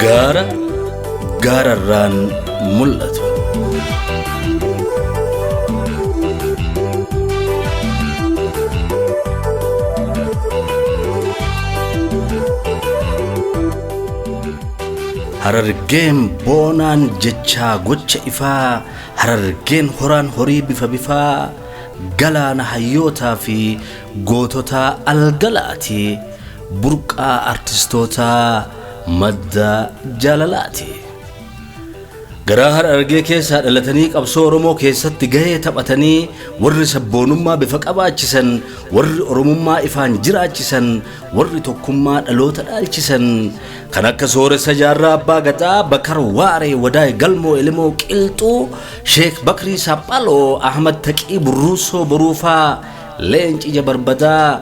Gaara gaararraan mul'atu. Harargeen boonaan jechaa gocha ifaa, Harargeen horaan horii bifa bifaa, galaana hayyootaa fi gootota algalaati, burqaa artistootaa madda jaalalaati. Garaa Harargee keessaa dhalatanii qabsoo Oromoo keessatti gahee taphatanii warri sabboonummaa bifa qabaachisan, warri Oromummaa ifaan jiraachisan, warri tokkummaa dhaloota dhaalchisan kan akka Sooressa Jaarraa Abbaa Gadaa, Bakar Waaree, Wadaay Galmoo Elemoo Qilxuu, Sheek Bakrii Saphaloo, Ahmad Taqii Burruusoo Boruufaa, Leenci ija barbadaa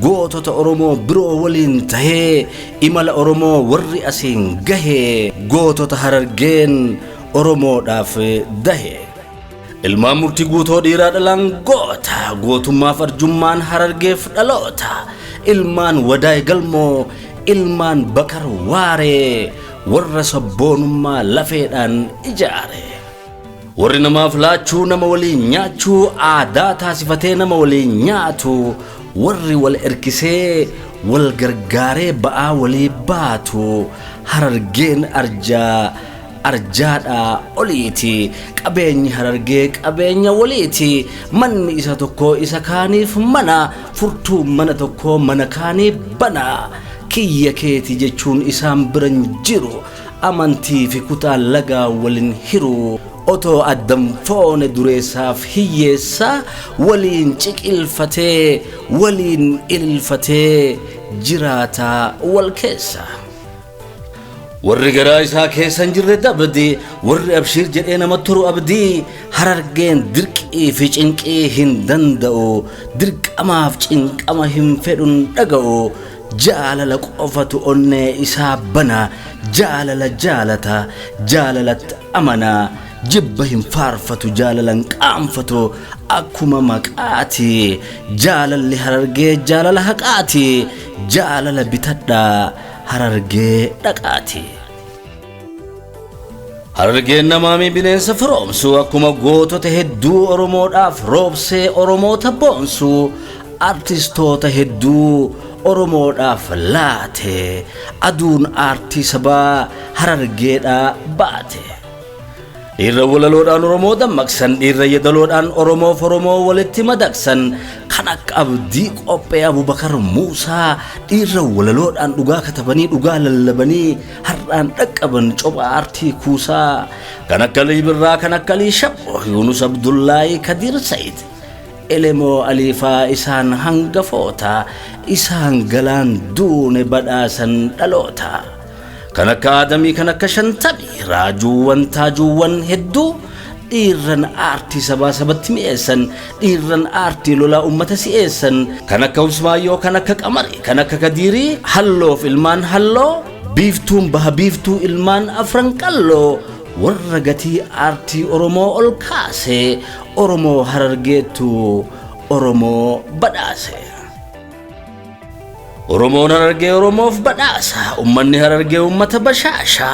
gootota Oromoo biroo waliin tahee imala Oromoo warri asiin gahe gootota Harargeen Oromoodhaaf dahe. Ilmaan murtii guutoo dhiiraa dhalaan goota, gootummaaf arjummaan Harargeef dhaloota. Ilmaan Wadaay Galmoo, ilmaan Bakar Waaree warra sabboonummaa lafeedhaan ijaare. Warri namaaf laachuu nama waliin nyaachuu aadaa taasifatee nama waliin nyaatu, warri wal erkisee wal gargaaree ba'aa walii baatu, Harargeen arjaa arjaadhaa oliiti. Qabeenyi Harargee qabeenya waliiti. Manni isa tokkoo isa kaaniif mana, furtuun mana tokkoo mana kaanii bana. Kiyya keeti jechuun isaan biran jiru. Amantii fi kutaan lagaa walin hiru. Otoo addan foone dureessaaf hiyyeessa waliin ciqilfatee waliin ililfatee jiraata wal keessa. Warri garaa isaa keessa hin jirre dabdi, warri abshiir jedhee nama turu abdii, Harargeen dirqii fi cinqii hin danda'u, dirqamaaf cinqama hin fedhun dhaga'u, jaalala qofatu onnee isaa bana, jaalala jaalata, jaalalatti amana, jibba hin faarfatu, jaalalan qaanfatu, akkuma maqaati, jaalalli Harargee jaalala haqaati, jaalala bitadhaa Harargee dhaqaati. Harargeen namaamii bineensa firoomsu akkuma gootota hedduu Oromoodhaaf roobsee Oromoota boonsu, artistoota hedduu Oromoodhaaf laate, aduun aartii sabaa Harargeedhaa baate. Dhiirra walaloodhaan Oromoo dammaqsan, dhiirra yedaloodhaan Oromoof Oromoo walitti madaqsan, kan akka Abdii Qophee Abubakar Muusaa, dhiirra walaloodhaan dhugaa katabanii dhugaa lallabanii har'aan dhaqqaban copha aartii kuusaa, kan akka Alii Birraa, kan akka Alii Shabboo, Yunus Abdullaahii, Kadiir Sayid, Elemoo Aliifaa isaan hangafoota, isaan galaan duune badhaasan dhaloota. Kan akka Aadamii, kan akka Shantamii, raajuuwwan taajuuwwan hedduu, dhiirran aartii sabaa sabatti mi'eessan, dhiirran aartii lolaa ummata si'eessan, kan akka Usmaayyoo, kan akka Qamarii, kan akka Kadiirii, halloof ilmaan halloo, biiftuun baha biiftuu ilmaan afran qalloo, warra gatii aartii Oromoo ol kaase, Oromoo Harargeettu Oromoo badhaase. Oromoon Harargee Oromoof badhaasa. Ummanni Harargee ummata bashaasha.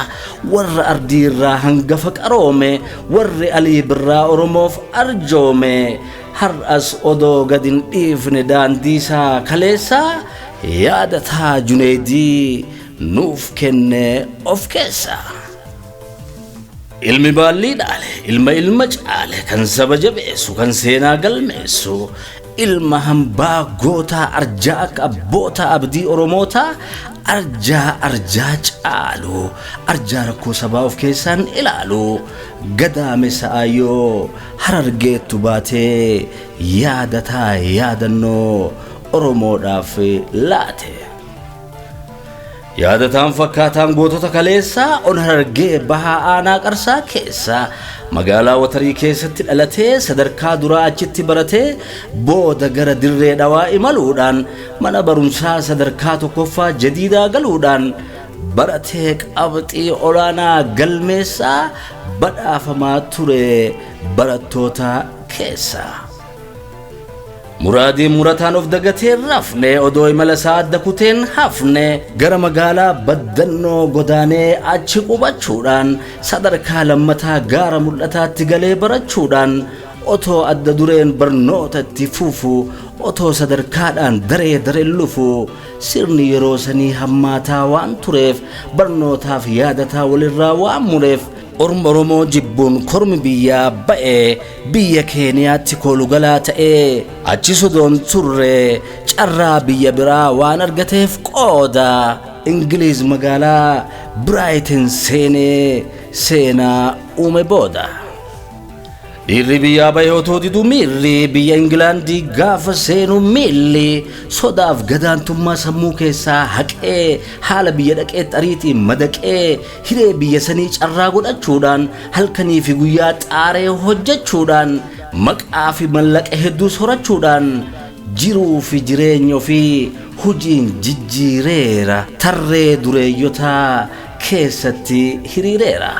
Warra ardii irraa hangafa qaroome, warri Alii Birraa Oromoof arjoome. Har'as odoo gad hin dhiifne daandii isaa kaleessaa, yaadataa Juneeydii nuuf kenne of keessaa. Ilmi baallii dhaale, ilma ilma caale, kan saba jabeessu, kan seenaa galmeessu, ilma hambaa gootaa arjaa akka abbootaa abdii Oromootaa, arjaa arjaa caalu, arjaa rakkoo sabaa of keessaan ilaalu, gadaamessa aayyoo Harargeettu baatee yaadataa yaadannoo Oromoodhaaf laate. Yaadataan fakkaataan gootota kaleessaa on Harargee Bahaa Aanaa Qarsaa keessa magaalaa Watarii keessatti dhalatee sadarkaa duraa achitti baratee booda gara Dirree Dhawaa imaluudhaan mana barumsaa sadarkaa tokkoffaa Jadiidaa galuudhaan baratee qabxii olaanaa galmeessaa badhaafamaa ture barattoota keessa. Muraadiin murataan of dagatee rafne, odoo imala isaa adda kuteen hafne, gara magaalaa Baddannoo godaanee achi qubachuudhaan sadarkaa lammataa gaara mul'ataatti galee barachuudhaan otoo adda dureen barnoota itti fufu, otoo sadarkaadhaan daree dareen lufu, sirni yeroo sanii hammaataa waan tureef, barnootaaf yaadataa walirraa waan mureef, orma Oromoo jibbuun kormi biyyaa ba'ee biyya Keeniyaatti koolugalaa ta'ee achi sodoon turre carraa biyya biraa waan argateef qooda Ingiliiz magaalaa Biraayitin seenee seenaa uume booda. Dhiirri biyyaa bahee otoo didu miirri biyya Ingilaandii gaafa seenu miilli sodaaf gadaantummaa sammuu keessaa haqee haala biyya dhaqeetti ariitiin madaqee hiree biyya sanii carraa godhachuudhaan halkanii fi guyyaa xaaree hojjechuudhaan maqaa fi mallaqa hedduu sorachuudhaan jiruu fi jireenya ofii hojiin jijjiireera, tarree dureeyyotaa keessatti hiriireera.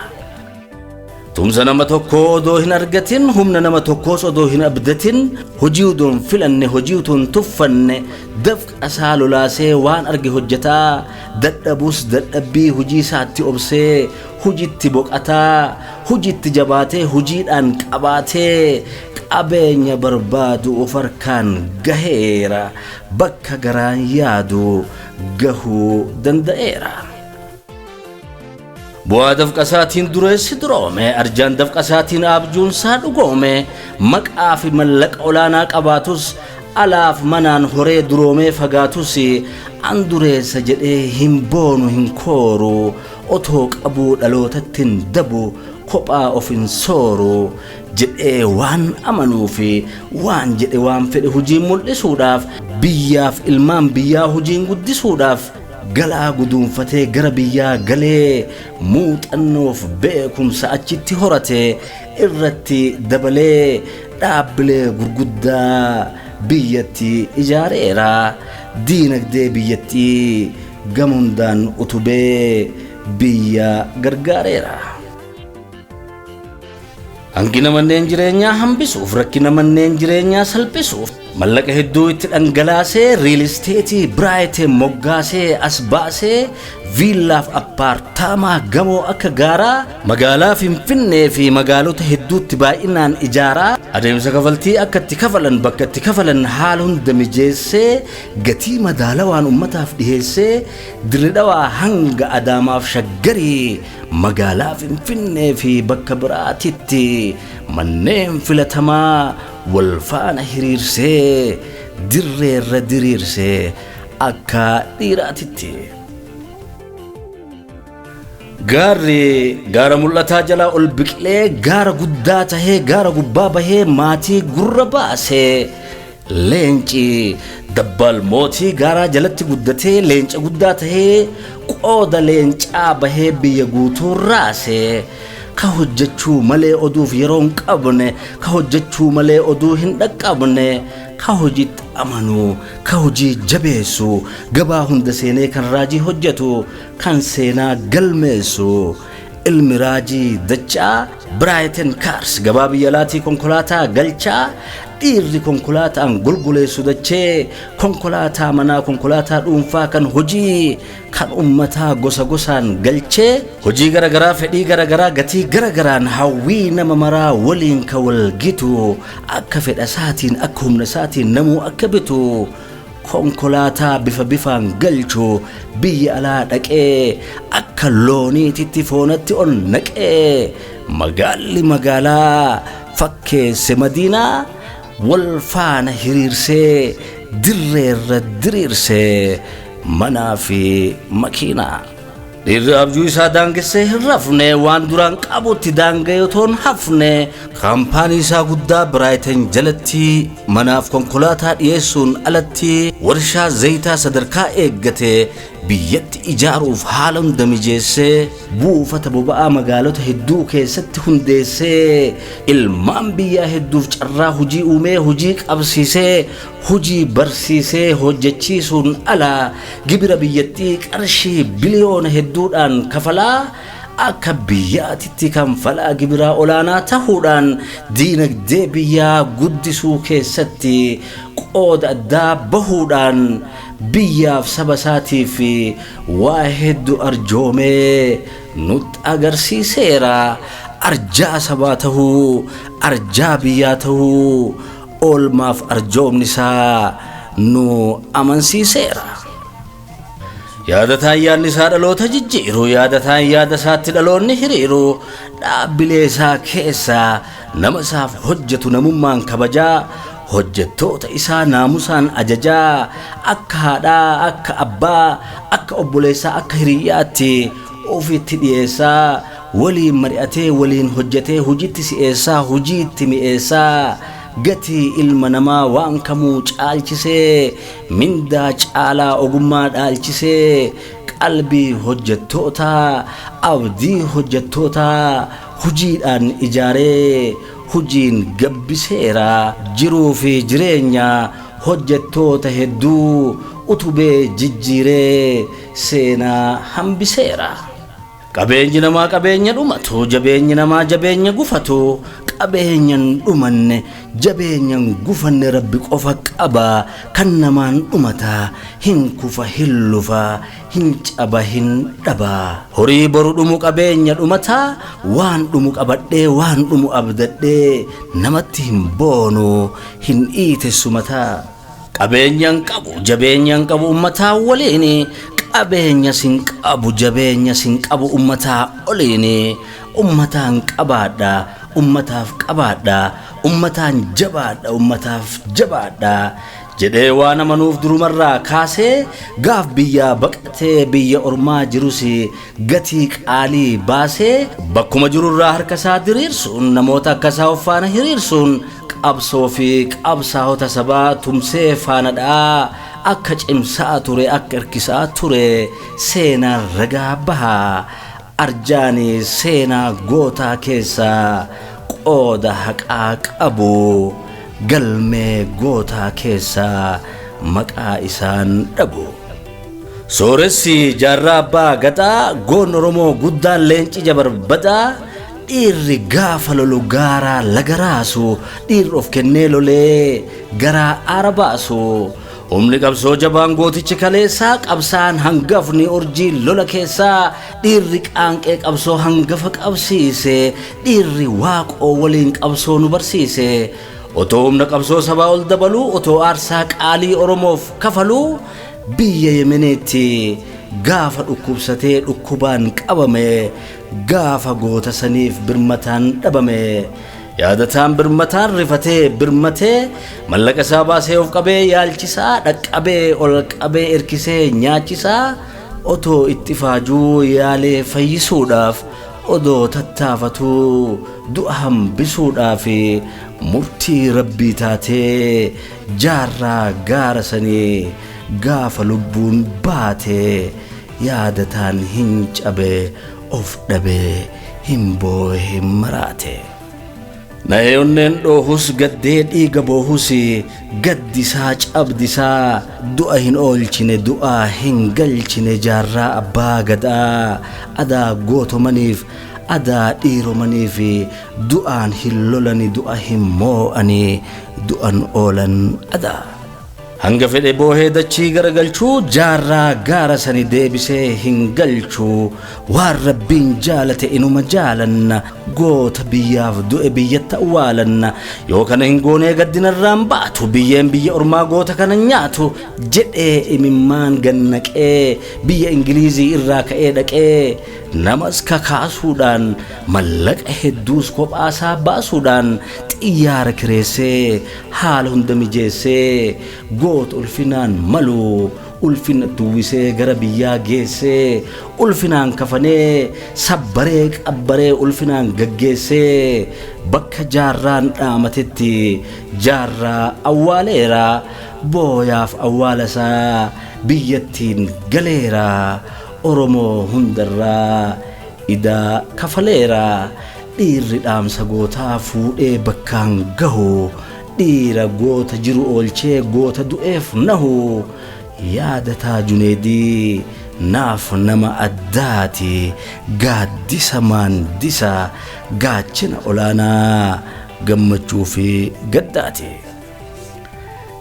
Tumsa nama tokkoo odoo hin argatin, humna nama tokkoos odoo hin abdatin, hojii odoo hin filanne, hojii otoo hin tuffanne, dafqa isaa lolaasee waan arge hojjetaa, dadhabus dadhabbii hojii isaatti obsee, hojiitti boqataa, hojiitti jabaatee, hojiidhaan qabaatee, qabeenya barbaadu of harkaan gaheera, bakka garaan yaadu gahuu danda'eera. Bu'aa dafqa isaatiin dureessi duroome, arjaan dafqa isaatiin abjuunsaa dhugoome, maqaa fi mallaqa olaanaa qabaatus, alaaf manaan horee duroomee fagaatus, an dureessa jedhee hin boonu hin kooru, otoo qabuu dhalootatti hin dabu, kophaa of hin sooru jedhee waan amanuu fi waan jedhe waan fedhe hojiin mul'isuudhaaf, biyyaaf ilmaan biyyaa hojiin guddisuudhaaf galaa guduunfatee gara biyyaa galee muuxannoof beekumsa achitti horate irratti dabalee dhaabbilee gurguddaa biyyatti ijaareera. Diinagdee biyyattii gama hundaan utubee biyya gargaareera. Hanqina manneen jireenyaa hambisuuf, rakkina manneen jireenyaa salphisuuf, mallaqa hedduu itti dhangalaasee, real estate Biraayiteen moggaasee as baasee, viillaaf appaartaamaa gamoo akka gaaraa magaalaa Finfinnee fi magaalota hedduutti baay'inaan ijaaraa, adeemsa kafaltii akka itti kafalan bakka itti kafalan haala hunda mijeessee, gatii madaalawaan ummataaf dhiheessee, Dirredhawaa hanga Adaamaaf Shaggarii, magaalaa Finfinnee fi bakka biraatitti manneen filatamaa wal faana hiriirsee dirreerra diriirsee akka dhiiraatitti. Gaarri gaara mul'ataa jalaa ol biqilee gaara guddaa tahee gaara gubbaa bahee maatii gurra baasee, leenci dabbaal mootii gaaraa jalatti guddatee leenca guddaa tahee qooda leencaa bahee biyya guutuu raasee, ka hojjechuu malee oduuf yeroo hin qabne, ka hojjechuu malee oduu hin dhaqqabne, ka hojiitti amanu, ka hojii jabeessu, gabaa hunda seenee kan raajii hojjetu, kan seenaa galmeessu, ilmi raajii dachaa Biraayitin Kaars gabaa biyya alaatii konkolaataa galchaa, dhiirri konkolaataan golgoleessu dachee, konkolaataa manaa, konkolaataa dhuunfaa, kan hojii, kan ummataa gosa gosaan galchee, hojii garagaraa, fedhii garagaraa, gatii garagaraan hawwii nama maraa waliin ka wal gitu, akka fedha isaatiin akka humna isaatiin namuu akka bitu konkolaataa bifa bifaan galchu, biyya alaa dhaqee akka looniititti foonatti ol naqee magaalli magaalaa fakkeesse madiinaa wal faana hiriirsee dirreerra diriirsee manaa fi makiinaa. Dhiirri abjuu isaa daangessee hin rafne, waan duraan qabutti daanga'ee otoo hin hafne, kaampaanii isaa guddaa Biraayitan jalatti manaaf konkolaataa dhiyeessuun alatti warshaa zayitaa sadarkaa eeggate biyyatti ijaaruuf haala hunda mijeessee, buufata boba'aa magaalota hedduu keessatti hundeessee, ilmaan biyyaa hedduuf carraa hojii uumee, hojii qabsiisee, hojii barsiisee hojjechiisuun ala gibira biyyattii qarshii biliyoona hedduudhaan kafalaa Akka biyyaatitti kanfalaa gibiraa olaanaa tahuudhaan diinagdee biyyaa guddisuu keessatti qooda addaa bahuudhaan biyyaaf saba isaatiif waa hedduu arjoomee nutti agarsiiseera. Arjaa sabaa tahuu, arjaa biyyaa tahuu oolmaaf arjoomni isaa nu amansiiseera. Yaadataan yaadni isaa dhaloota jijjiiru, yaadataan yaada isaatti dhaloonni hiriiru, dhaabbilee isaa keessaa nama isaaf hojjetu namummaan kabajaa, hojjettoota isaa naamusaan ajajaa, akka haadhaa, akka abbaa, akka obboleessaa, akka hiriyyaatti ofitti dhiyeessaa, waliin mari'atee, waliin hojjetee, hojiitti si'eessaa, hojiitti mi'eessaa, gatii ilma namaa waan kamuu caalchisee, mindaa caalaa ogummaa dhaalchisee, qalbii hojjettootaa, abdii hojjettootaa hojiidhaan ijaaree hojiin gabbiseera. Jiruu fi jireenya hojjettoota hedduu utubee jijjiiree seenaa hambiseera. Qabeenyi namaa qabeenya dhumatu, jabeenyi namaa jabeenya gufatu, qabeenyan dhumanne jabeenyan gufanne Rabbi qofa qaba. Kan namaan dhumata hin kufa, hin lufa, hin caba, hin dhaba. Horii boru dhumu qabeenya dhumata, waan dhumu qabadhee waan dhumu abdadhee namatti hin boonu, hin dhiitessu mataa. Qabeenyan qabu jabeenyan qabu ummataa waliini, qabeenya sin qabu jabeenya sin qabu ummataa oliini, ummataan qabaadha ummataaf qabaadha, ummataan jabaadha ummataaf jabaadha jedhee waan amanuuf durumarraa kaasee gaaf biyyaa baqatee biyya ormaa jirus gatii qaalii baasee bakkuma jirurraa harka isaa diriirsuun namoota akka isaa of faana hiriirsuun qabsoo fi qabsaa'ota sabaa tumsee faana dha'aa akka cimsaa ture, akka hirkisaa ture seenaan ragaa bahaa. Arjaani seenaa gootaa keessaa qooda haqaa qabu, galmee gootaa keessaa maqaa isaan dhabu. Sooressi jaarraa abbaa gadaa, goon Oromoo guddaan leenci jabarbadaa, dhiirri gaafa lolu gaaraa laga raasu, dhiirri of kennee lolee garaa aara baasu. Humni qabsoo jabaan gootichi kaleessaa, qabsaan hangafni urjii lola keessaa, dhiirri qaanqee qabsoo hangafa qabsiise, dhiirri waaqoo waliin qabsoo nu barsiise. Otoo humna qabsoo sabaa ol dabaluu, otoo aarsaa qaalii Oromoof kafaluu, biyya Yemeniitti gaafa dhukkubsatee dhukkubaan qabame, gaafa goota saniif birmataan dhabame, yaadataan birmataan rifatee birmatee mallaqa isaa baasee of qabee yaalchisaa, dhaqqabee ol qabee hirkisee nyaachisaa, otoo itti faajuu yaalee fayyisuudhaaf, odoo tattaafatuu du'a hambisuudhaaf murtii rabbii taatee jaarraa gaara sanii gaafa lubbuun baate yaadataan hin cabe, of dhabe, hin boohe, hin maraate. Na'ee onneen dhoohus gaddee dhiiga boohus gaddisaa cabdisaa du'a hin oolchine, du'aa hin galchine jaarraa abbaa gadaa adaa gootomaniif adaa dhiiromaniif du'aan hin lolani, du'a hin moo'ani, du'an oolan adaa. Hanga fedhe boohee dachii garagalchuu jaarraa gaara sani deebisee hin galchuu, waan rabbiin jaalate inuma jaalanna, goota biyyaaf du'e biyyatti awwaalanna, yoo kana hin goonee gaddinarraan baatu, biyyeen biyya ormaa goota kana nyaatu jedhee imimmaan gannaqee biyya Ingilizii irraa ka'ee dhaqee namas kakaasuudhaan mallaqa hedduus kophaasaa baasuudhaan xiyyaara kireessee haala hunda mijeessee goota ulfinaan malu ulfina duwwisee gara biyyaa geessee ulfinaan kafanee sabbaree qabbaree ulfinaan gaggeessee bakka jaarraan dhaamatetti jaarraa awwaaleera, booyaaf awwaalasaa biyyattiin galeera, Oromoo hundarraa idaa kafaleera. Dhiirri dhaamsa gootaa fuudhee bakkaan gahu, dhiira goota jiru oolchee goota du'eef nahu, yaadataa Juneedii Naaf nama addaati, gaaddisa maandisa, gaachena olaanaa gammachuu fi gaddaati.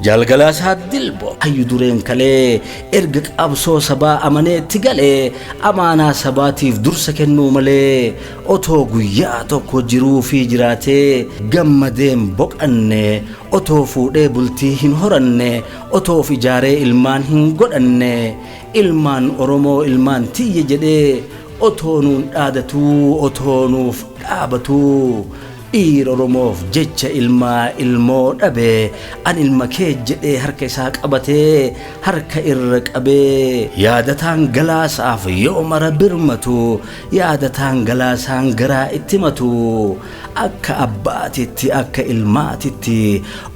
Jaal Galaasaa Dilboo hayyu dureen kalee erga qabsoo sabaa amaneetti galee amaanaa sabaatiif dursa kennuu malee otoo guyyaa tokko jiruu fi jiraatee gammadeen boqanne, otoo fuudhee bultii hin horanne, otoo of ijaaree ilmaan hin godhanne, ilmaan Oromoo ilmaan tiyya jedhee otoo nuun dhaadatuu, otoo nuuf dhaabatuu, dhiira Oromoof jecha ilmaa ilmoo dhabe, an ilma kee jedhee harka isaa qabatee harka irra qabee, yaadataan Galaasaaf yoo mara birmatu, yaadataan Galaasaan garaa itti himatu, akka abbaatitti akka ilmaatitti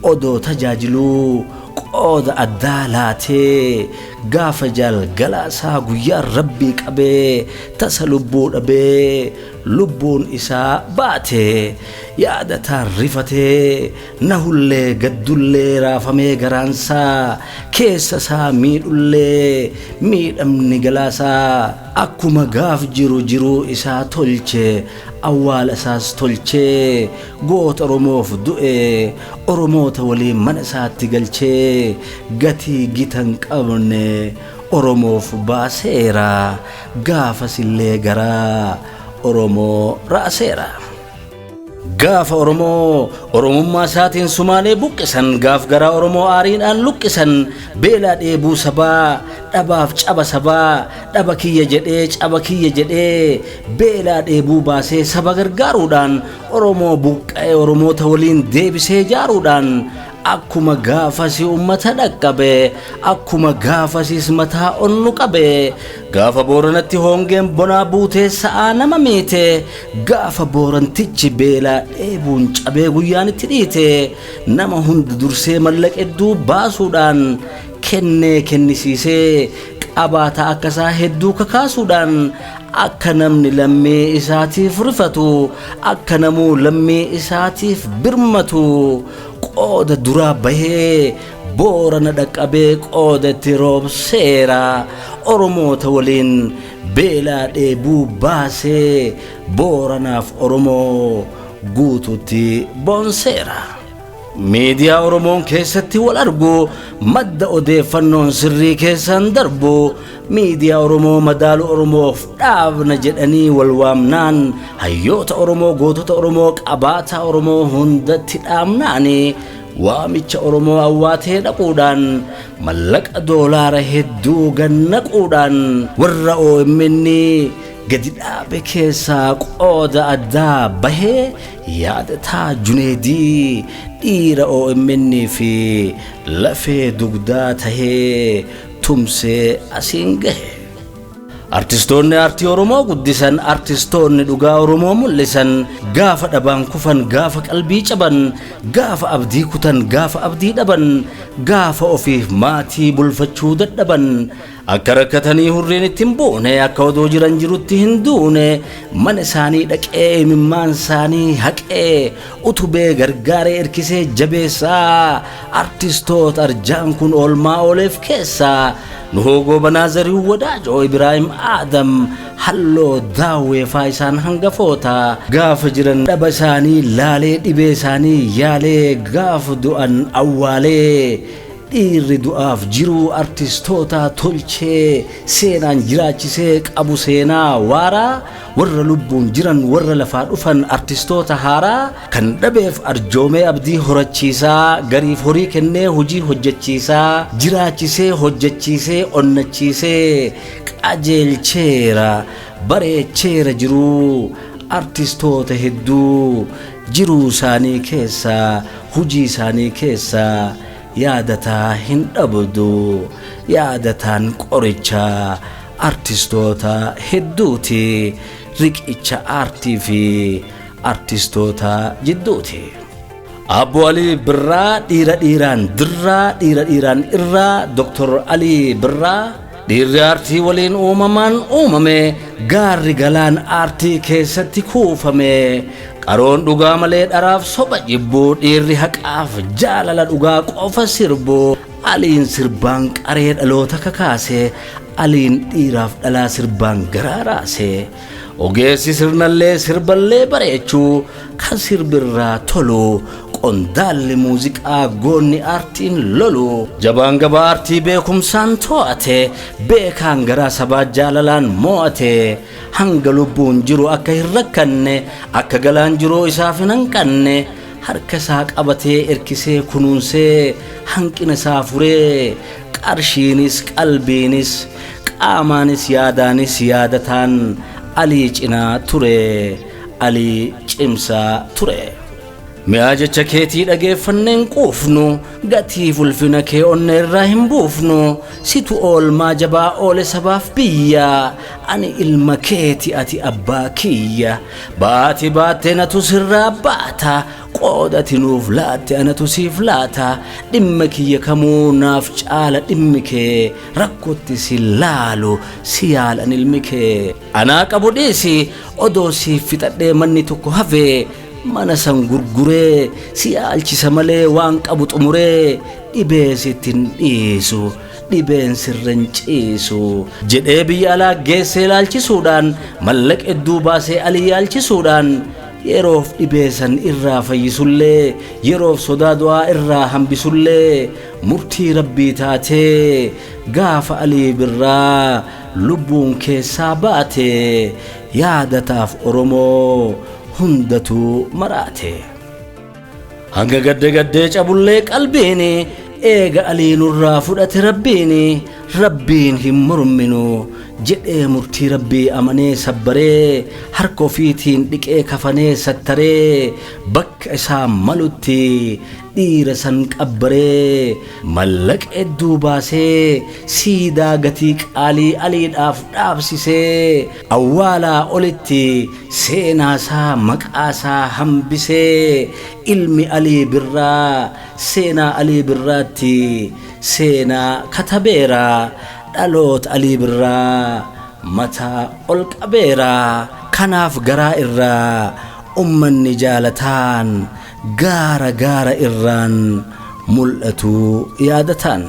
odoo tajaajiluu qooda addaa laatee, gaafa Jaal Galaasaa guyyaa Rabbii qabee tasa lubbuu dhabee lubbuun isaa baate, yaadataan rifatee nahullee gaddullee raafamee garaansaa keessa isaa miidhullee miidhamni Galaasaa akkuma gaaf jiru jiruu isaa tolche, awwaala isaas tolchee, goota Oromoof du'e Oromoota waliin mana isaatti galchee gatii gita hin qabne Oromoof baaseera, gaafas illee garaa Oromoo raaseera. Gaafa Oromoo Oromummaa isaatiin Sumaalee buqqisan, gaaf garaa Oromoo aariidhaan luqqisan, beelaa dheebuu sabaa, dhabaaf caba sabaa, dhaba kiyya jedhee caba kiyya jedhee beelaa dheebuu baasee saba gargaaruudhaan Oromoo buqqa'e Oromoota waliin deebisee ijaaruudhaan akkuma gaafasi ummata dhaqqabe, akkuma gaafasis mataa onnu qabe, gaafa Booranatti hongeen bonaa buutee sa'aa nama miite, gaafa Boorantichi beelaa dheebuun cabee guyyaan itti dhiite, nama hunda dursee mallaqa hedduu baasuudhaan kennee kennisiisee qabaata akka isaa hedduu kakaasuudhaan akka namni lammii isaatiif rifatu, akka namuu lammii isaatiif birmatu qooda duraa bahee Boorana dhaqqabee qooda itti roobseera. Oromoota waliin beelaa dheebuu baasee Booranaaf Oromoo guutuutti boonseera. Miidiyaa Oromoon keessatti wal argu, madda odeeffannoon sirrii keessaan darbu, miidiyaa Oromoo madaalu Oromoof dhaabna jedhanii wal waamnaan, hayyoota Oromoo, gootota Oromoo, qabaataa Oromoo hundatti dhaamnaani waamicha Oromoo awwaatee dhaquudhaan mallaqa doolaara hedduu gannaquudhaan warra OMN gadi dhaabe keessaa qooda addaa bahee yaadataa Juneedii dhiira OMN fi lafee dugdaa tahee tumsee asiin gahe. Artistoonni aartii Oromoo guddisan, artistoonni dhugaa Oromoo mul'isan, gaafa dhabaan kufan, gaafa qalbii caban, gaafa abdii kutan, gaafa abdii dhaban, gaafa ofiif maatii bulfachuu dadhaban, akka rakkatanii hurriin itti hin buune, akka odoo jiran jirutti hin duune, mana isaanii dhaqee imimmaan isaanii haqee utubee gargaaree irkisee jabeessaa artistoota arjaan kun oolmaa ooleef keessaa Nuhoo Goobanaa, Zarihuun Wadaajoo, Ibraahim Aadam, Halloo Daawwee faa isaan hangafoota. Gaafa jiran dhaba isaanii laalee dhibee isaanii yaalee gaafa du'an awwaalee dhiirri du'aaf jiruu artistoota tolchee seenaan jiraachisee qabu seenaa waaraa, warra lubbuun jiran warra lafaa dhufan artistoota haaraa kan dhabeef arjoomee abdii horachiisaa, gariif horii kennee hojii hojjechiisaa, jiraachisee hojjechiisee onnachiisee qajeelcheera, bareecheera jiruu artistoota hedduu. Jiruu isaanii keessaa, hojii isaanii keessaa yaadataa hin dhabdu. Yaadataan qoricha artistoota hedduuti, riqicha aartii fi artistoota jidduuti. Abbo Alii Birraa dhiira dhiiraan dirraa, dhiira dhiiraan irraa, Dr. Alii Birraa dhiirri aartii waliin uumamaan uumame, gaarri galaan aartii keessatti kuufame, qaroon dhugaa malee dharaaf soba jibbu, dhiirri haqaaf jaalala dhugaa qofa sirbu, Aliin sirbaan qaree dhaloota kakaase, Aliin dhiiraaf dhalaa sirbaan garaa raase. Ogeessi sirnallee sirballee bareechuu kan sirbirraa tolu, qondaalli muuziqaa goonni aartiin lolu, jabaan gabaa aartii beekumsaan to'ate, beekaan garaa sabaa jaalalaan mo'ate, hanga lubbuun jiru akka hin rakkanne, akka galaan jiruu isaaf hin hanqanne, harka isaa qabatee erkisee kunuunsee hanqina isaa furee, qarshiinis qalbiinis qaamaanis yaadaanis yaadataan Alii cinaa ture, Alii cimsaa ture. Mi'aa jecha keetii dhageeffanneen quufnu, gatiif ulfina kee onne irraa hin buufnu. Situ oolmaa jabaa oole sabaaf biyya, ani ilma keeti ati abbaa kiyya. Baati baattee natu sirraa baata, qoodati nuuf laatte anatu siif laata. Dhimma kiyya kamuu naaf caala dhimmi kee, rakkootti si laalu si yaalan ilmi kee. Anaa qabu dhiisi, odoo siif fixadhee manni tokko hafe, mana san gurguree si yaalchisa malee waan qabu xumuree dhibee sitti hin dhiisu, dhibeen sirra hin ciisu jedhee biyya alaa geessee ilaalchisuudhaan, mallaqa hedduu baasee Alii yaalchisuudhaan, yeroof dhibee san irraa fayyisullee, yeroof sodaa du'aa irraa hambisullee, murtii Rabbii taatee gaafa Alii Birraa lubbuun keessaa baate yaadataaf Oromoo hundatu maraate. Hanga gadde gaddee cabullee qalbiin, eega Alii nurraa fudhate Rabbiin, Rabbiin hin morminu jedhee murtii Rabbii amanee sabbaree, harka ofiitiin dhiqee kafanee sattaree, bakka isaa malutti dhiira san qabbaree, mallaqa hedduu baasee siidaa gatii qaalii Aliidhaaf dhaabsisee, awwaalaa olitti seenaasaa maqaasaa hambisee, ilmi Alii Birraa seenaa Alii Birraatti seenaa katabeera, dhaloota Alii Birraa mataa ol qabeera. Kanaaf garaa irraa ummanni jaalataan gaara gaara irraan mul'atu yaadataan.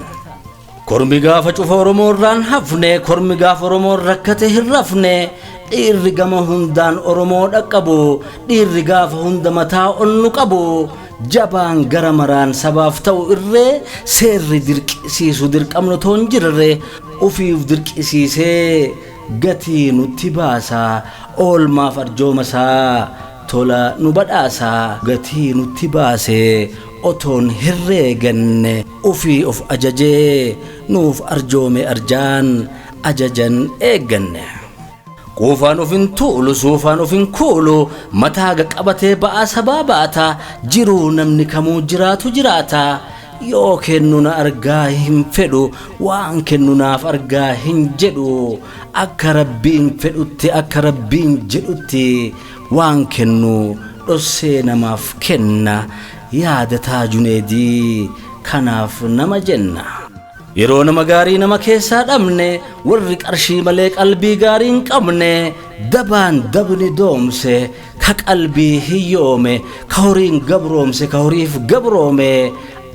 Kormi gaafa cufa Oromoo irraan hafne, kormi gaafa Oromoon rakkate hin rafne, dhiirri gama hundaan Oromoo dhaqqabu, dhiirri gaafa hunda mataa onnu qabu, jabaan gara maraan sabaaf ta'u irree, seerri dirqisiisu dirqamnu toon jirre, ufiif dirqisiisee gatii nutti baasa, oolmaaf arjooma isaa tola nu badhaasa. Gatii nutti baase otoon herreeganne, ufii of ajajee nuuf arjoome arjaan ajajan eegganne. Quufaan of hin tuulu, suufaan of hin kuulu, mataa qabatee ba'aa sabaa baata, jiruu namni kamuu jiraatu jiraata. Yoo kennu na argaa hin fedhu, waan kennu naaf argaa hin jedhu, akka Rabbiin fedhutti, akka Rabbiin jedhutti waan kennu dhossee namaaf kenna. Yaadataa Juneedii kanaaf nama jenna. Yeroo nama gaarii nama keessaa dhabne, warri qarshii malee qalbii gaarii hin qabne, dabaan dabni doomse, ka qalbii hiyyoome, ka horiin gabroomse, ka horiif gabroome,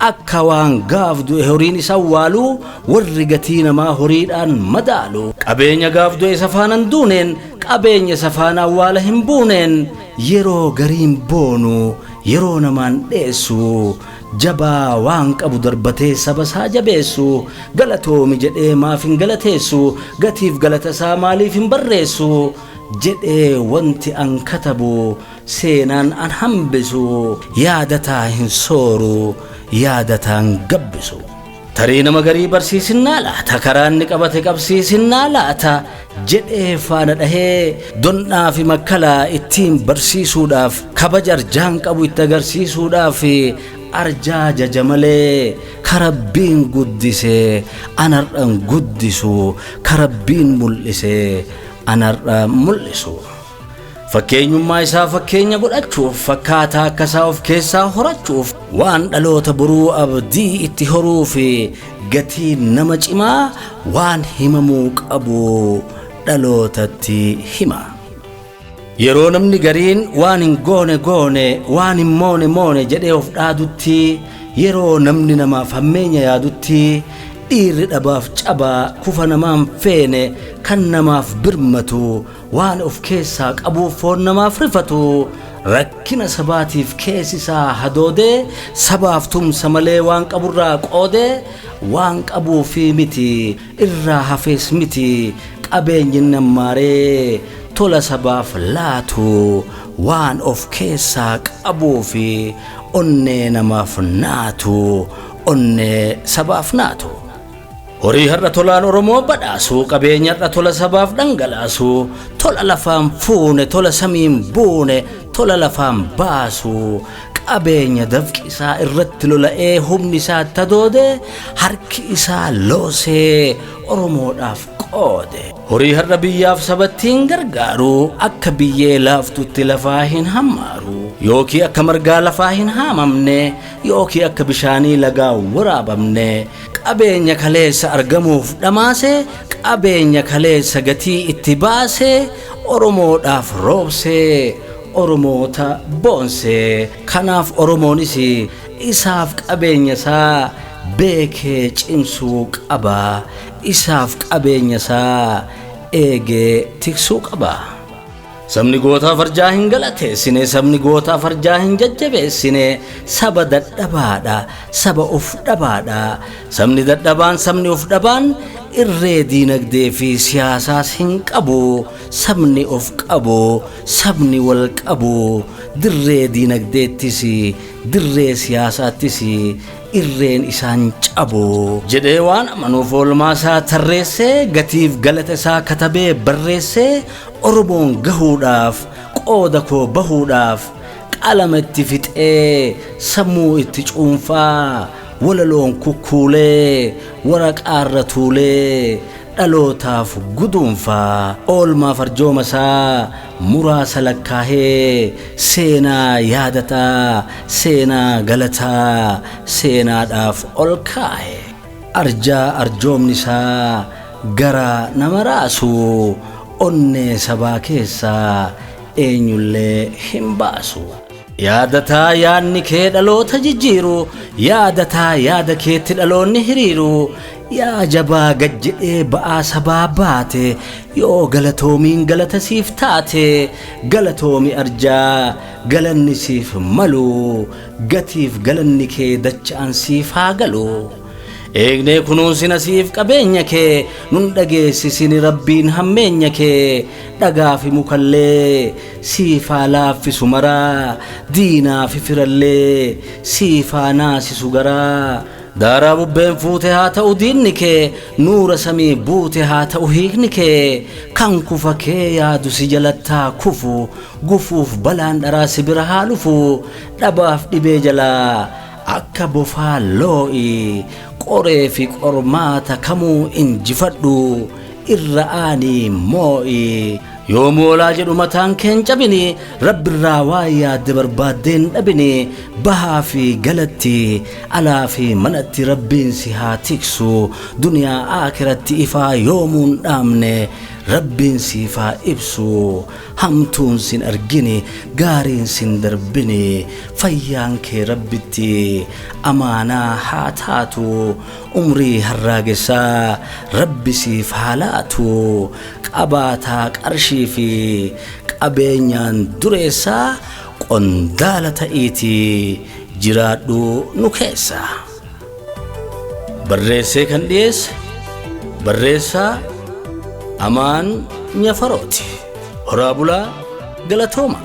akka waan gaaf du'e horiin isa awwaalu, warri gatii namaa horiidhaan madaalu, qabeenya gaaf du'e isa faanaan duuneen, qabeenya isa faana awwaala hin buuneen, yeroo gariin boonu, yeroo namaan dheessu, jabaa waan qabu darbatee saba isaa jabeessu, galatoomi jedhee maaf hin galateessu, gatiif galata isaa maaliif hin barreessu jedhee wanti an katabu, seenaan an hambisu, yaadataa hin sooru, yaadataan gabbisu. Tarii nama garii barsiisinnaa laata, karaa inni qabate qabsiisinnaa laata jedhee faana dhahee dondhaa fi makkalaa ittiin barsiisuudhaaf, kabaja arjaan qabu itti agarsiisuudhaaf, arjaa jaja malee karabbiin guddise anarraan guddisu, karabbiin mul'ise anarraan mul'isu. Fakkeenyummaa isaa fakkeenya godhachuuf, fakkaataa akkasaa of keessaa horachuuf, waan dhaloota boruu abdii itti horuu fi gatii nama cimaa waan himamuu qabu dhalootatti hima. Yeroo namni gariin waan hin goone goone, waan hin moone moone jedhee of dhaadutti, yeroo namni namaaf hammeenya yaadutti, Dhiirri dhabaaf cabaa kufa namaan feene kan namaaf birmatu waan of keessaa qabuuf foon namaaf rifatu rakkina sabaatiif keessi isaa hadoodee sabaaf tumsa malee waan qaburraa qoodee waan qabuufi miti irraa hafees miti qabeenyi nammaaree tola sabaaf laatu waan of keessaa qabuufi onnee namaaf naatu onnee sabaaf naatu. Horii har'a tolaan Oromoo badhaasu qabeenya har'a tola sabaaf dhangalaasu tola lafaan fuune tola samiin buune tola lafaan baasu qabeenya dafqi isaa irratti lola'ee humni isaa tadoode harki isaa loosee Oromoodhaaf qoode. Horii har'a biyyaaf sabattiin gargaaru akka biyyee laaftutti lafaa hin hammaaru yookiin akka margaa lafaa hin haamamne yookiin akka bishaanii lagaa waraabamne qabeenya kaleessa argamuuf dhamaase qabeenya kaleessa gatii itti baase Oromoodhaaf roobse Oromoota boonse. Kanaaf Oromoonis isaaf qabeenya isaa beekee cimsuu qaba, isaaf qabeenya isaa eegee tiksuu qaba. Sabni gootaa farjaa hin galateessine, sabni gootaa farjaa hin jajjabeessine, saba dadhabaadha, saba of dhabaadha. Sabni dadhabaan, sabni of dhabaan irree diinagdee fi siyaasaas hin qabu. Sabni of qabu, sabni wal qabu, dirree diinagdeettis, dirree siyaasaattis irreen isaan cabu. Jedhee waan amanuuf oolmaa isaa tarreessee, gatiif galata isaa katabee barreessee, Oromoon gahuudhaaf, qooda koo bahuudhaaf, qalama itti fixee, sammuu itti cuunfaa, walaloon kukkuulee, waraqaarra tuulee, dhalootaaf guduunfaa, oolmaa farjooma isaa muraasa lakkaahee, seenaa yaadataa, seenaa galataa, seenaadhaaf ol kaa'e. Arjaa arjoomni isaa gara nama raasu, onnee sabaa keessaa eenyullee hin baasu. Yaadataa yaadni kee dhaloota jijjiiru, yaadataa yaada keetti dhaloonni hiriiru, yaa jabaa gad jedhee ba'aa sabaa baate, yoo galatoomiin galata siif taate, galatoomi arjaa galanni siif malu, gatiif galanni kee dacha'an siif haa galu. Eegnee kunuunsina siif qabeenya kee, nun dhageessisini rabbiin hammeenya kee, dhagaa fi mukallee siif haa laaffisu maraa, diinaa fi firallee siif haa naasisu garaa. Daaraa bubbeen fuute haa ta'u diinni kee, nuura samii buute haa ta'u hiikni kee, kan kufa kee yaadu si jalattaa kufu, gufuuf balaan dharaa si bira haa dhufu, dhabaaf dhibee jalaa akka bofaa loo'i, qoree fi qormaata kamuu injifadhu, irra aanii moo'i. Yoo moolaa jedhu mataan kee hin cabini, rabbirraa waa yaadde barbaaddee hin dhabini, bahaa fi galatti, alaa fi manatti rabbiin si haa tiksu, duniyaa aakiratti ifaa yoomuu hin dhaamne, rabbiin siif haa ibsu, hamtuun sin argini, gaariin sin darbini, fayyaan kee rabbitti amaanaa haa taatu, umrii harraagessaa rabbi siif haa laatu, qabaataa qarshii fi qabeenyaan dureessaa qondaala ta'iitii jiraadhu nu keessa. Barreessee kan dhiyeesse barreessaa Amaan Nyafarooti. Horaa bulaa, galatooma.